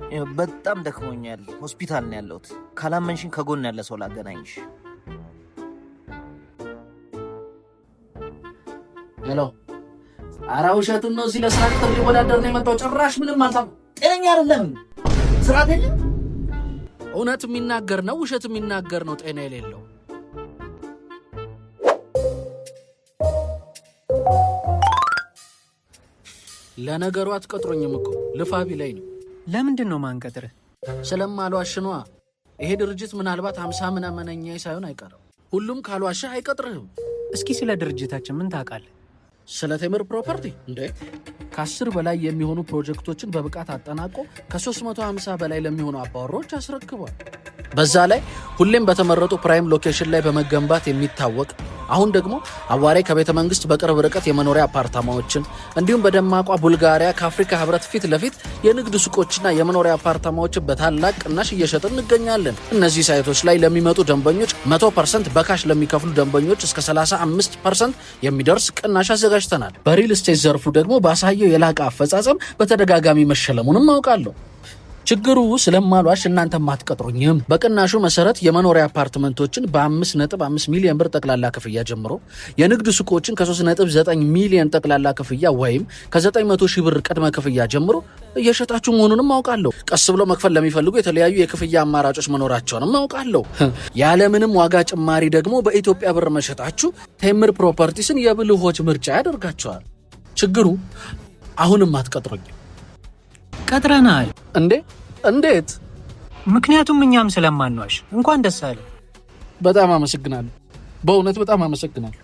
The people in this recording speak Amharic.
ይኸው በጣም ደክሞኛል። ሆስፒታል ነው ያለሁት። ካላመንሽኝ ከጎን ያለ ሰው ላገናኝሽ። Hello፣ ኧረ ውሸቱን ነው። እዚህ ለስራ ቅጥር ሊወዳደር ነው የመጣው። ጭራሽ ምንም አልታም። ጤነኛ አይደለም። ስርዓት የለም። እውነት የሚናገር ነው ውሸት የሚናገር ነው ጤና የሌለው። ለነገሩ አትቀጥሮኝም እኮ ልፋ ቢለኝ ነው። ለምንድን ነው ማንቀጥርህ? ስለማልዋሽ ነዋ። ይሄ ድርጅት ምናልባት 50 ምናምነኛ ሳይሆን አይቀርም። ሁሉም ካልዋሸህ አይቀጥርህም። እስኪ ስለ ድርጅታችን ምን ታውቃለህ? ስለ ቴምር ፕሮፐርቲ እንዴ፣ ከ10 በላይ የሚሆኑ ፕሮጀክቶችን በብቃት አጠናቆ ከ350 በላይ ለሚሆኑ አባወራዎች አስረክቧል። በዛ ላይ ሁሌም በተመረጡ prime location ላይ በመገንባት የሚታወቅ፣ አሁን ደግሞ አዋሬ ከቤተ መንግስት በቅርብ ርቀት የመኖሪያ አፓርታማዎችን እንዲሁም በደማቋ ቡልጋሪያ ከአፍሪካ ህብረት ፊት ለፊት የንግድ ሱቆችና የመኖሪያ አፓርታማዎችን በታላቅ ቅናሽ እየሸጥን እንገኛለን። እነዚህ ሳይቶች ላይ ለሚመጡ ደንበኞች 100% በ cash ለሚከፍሉ ደንበኞች እስከ 35% የሚደርስ ቅናሽ አዘጋጅተናል። በሪል ስቴት ዘርፉ ደግሞ ባሳየው የላቀ አፈጻጸም በተደጋጋሚ መሸለሙንም አውቃለሁ። ችግሩ ስለማልዋሽ እናንተም አትቀጥሩኝም። በቅናሹ መሰረት የመኖሪያ አፓርትመንቶችን በ5.5 ሚሊዮን ብር ጠቅላላ ክፍያ ጀምሮ፣ የንግድ ሱቆችን ከ3.9 ሚሊዮን ጠቅላላ ክፍያ ወይም ከ900 ሺህ ብር ቅድመ ክፍያ ጀምሮ እየሸጣችሁ መሆኑንም አውቃለሁ። ቀስ ብሎ መክፈል ለሚፈልጉ የተለያዩ የክፍያ አማራጮች መኖራቸውንም አውቃለሁ። ያለምንም ዋጋ ጭማሪ ደግሞ በኢትዮጵያ ብር መሸጣችሁ ቴምር ፕሮፐርቲስን የብልሆች ምርጫ ያደርጋቸዋል። ችግሩ አሁንም አትቀጥሩኝም። ቀጥረናል። እንዴ? እንዴት? ምክንያቱም እኛም ስለማንዋሽ። እንኳን ደስ አለህ። በጣም አመሰግናለሁ። በእውነት በጣም አመሰግናለሁ።